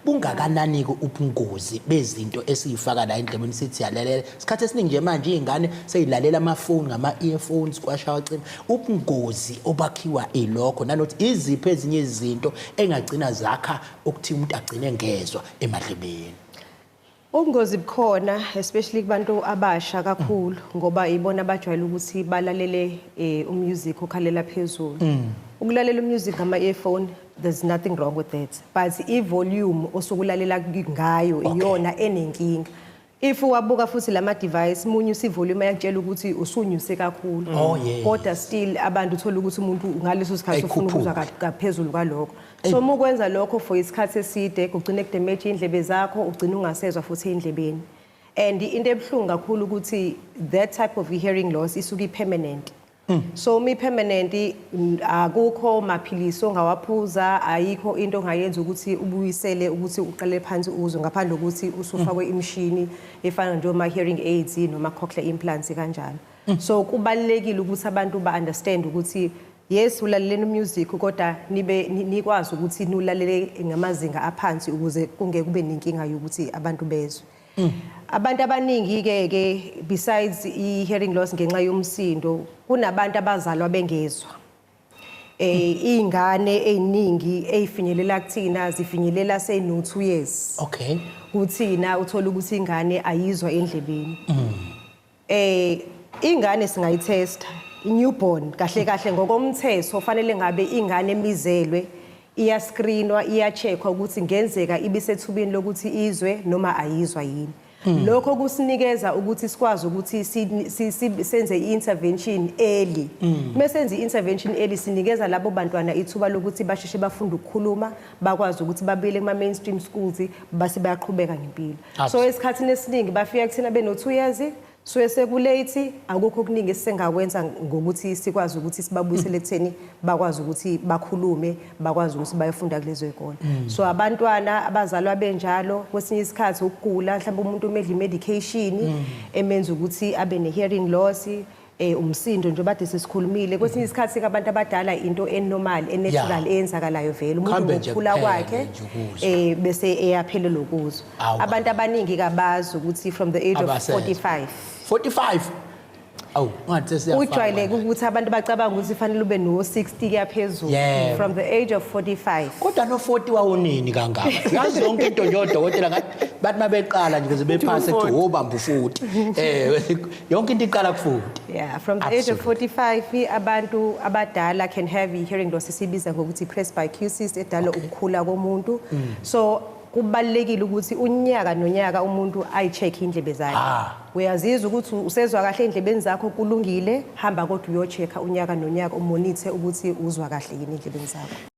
Bungakanani-ke ubungozi bezinto esiyifaka la endlebeni sithi siyalalela? Isikhathi esiningi nje manje iy'ngane sey'lalela amafoni ngama-earphones, kwashawa cima. Ubungozi obakhiwa ilokho, nanokuthi iziphi ezinye izinto engagcina zakha ukuthi umuntu agcine engezwa emadlebeni? Ubungozi bukhona, especially kubantu abasha kakhulu, ngoba ibona abajwayele ukuthi balalele umusic okhalela phezulu. Ukulalela umusic ngama-earphone, there's nothing wrong with it, but i-volume osukulalela ngayo iyona enenkinga. If wabuka futhi lama device, munye usivolume ayakutshela ukuthi usunyuse kakhulu. Kodwa still abantu uthola ukuthi umuntu ngaleso sikhathi ufuna ukuzwa ngaphezulu kwalokho. So uma ukwenza lokho for isikhathi eside, kugcine kudamage indlebe zakho, ugcine ungasezwa futhi endlebeni. And into ebuhlungu kakhulu ukuthi that type of hearing loss isuke i-permanent. So uma i-permanent, akukho maphilisi ongawaphuza, ayikho into ongayenza ukuthi ubuyisele ukuthi uqale phansi uzwe, ngaphandle kokuthi usufakwe imishini efana njoma hearing aids noma cochlear implants kanjalo. So kubalulekile ukuthi abantu ba-understand ukuthi yes, ulaleleni umusic, kodwa nibe nikwazi ukuthi niulalele ngamazinga aphansi ukuze kungeke kube nenkinga yokuthi abantu bezwe. Abantu abaningi ke besides i-hearing loss ngenxa yomsindo, kunabantu abazalwa bengezwa. Ingane eziningi ezifinyelela kuthina zifinyelela seyino 2 years. Kuthina uthola ukuthi ingane ayizwa endlebeni. Ingane singayitesta, newborn kahle kahle, ngokomthetho fanele ngabe ingane emizelwe iyascreenwa, iyacheckwa ukuthi ngenzeka ibisethubeni lokuthi izwe noma ayizwa yini. Lokho kusinikeza ukuthi sikwazi ukuthi senze i-intervention early. Mesenze i-intervention early, sinikeza labo bantwana ithuba lokuthi basheshe bafunde ukukhuluma, bakwazi ukuthi babuyele kuma mainstream schools, base bayaqhubeka ngempilo. So esikhathini esiningi bafika kuthina beno 2 years, so sekulate, akukho okuningi esingakwenza ngokuthi sikwazi ukuthi sibabuyisele ekutheni bakwazi ukuthi bakhulume, bakwazi ukuthi bayofunda kulezo zikole. So abantwana abazalwa benjalo, kwesinye isikhathi ukugula, mhlawumbe umuntu umedla medication emenza ukuthi abe ne-hearing loss, umsindo nje bade sesikhulumile. Kwesinye isikhathi abantu abadala into enormal, enatural, eyenzakalayo vele umuntu Kuhambe nje ngokukhula kuphele kwakhe nje ukuzwa. Bese eyaphelelwa ukuzwa. Abantu abaningi kabazi ukuthi from the age of Abasezwa. 45. 45, awu, ngathi sesiyafana. Kujwayeleke ukuthi abantu bacabanga ukuthi fanele ube no 60 kuyaphezulu. From the age of 45. Kodwa no 40 wawunini kangaka? Yazi yonke into nje odokotela ngathi bathi mabeqala nje kuze bephase kuthi wobamba u40. Yonke into iqala ku40. Yeah, from the age of 45 abantu abadala can have a hearing loss esibiza ngokuthi presbycusis, edala ukukhula komuntu. So kubalulekile ukuthi unyaka nonyaka umuntu ayi-check indlebe zakhe. Uyazizwa ukuthi usezwa kahle endlebeni zakho, kulungile, hamba kodwa uyo-check-a unyaka nonyaka, umonithe ukuthi uzwa kahle yini endlebeni zakho.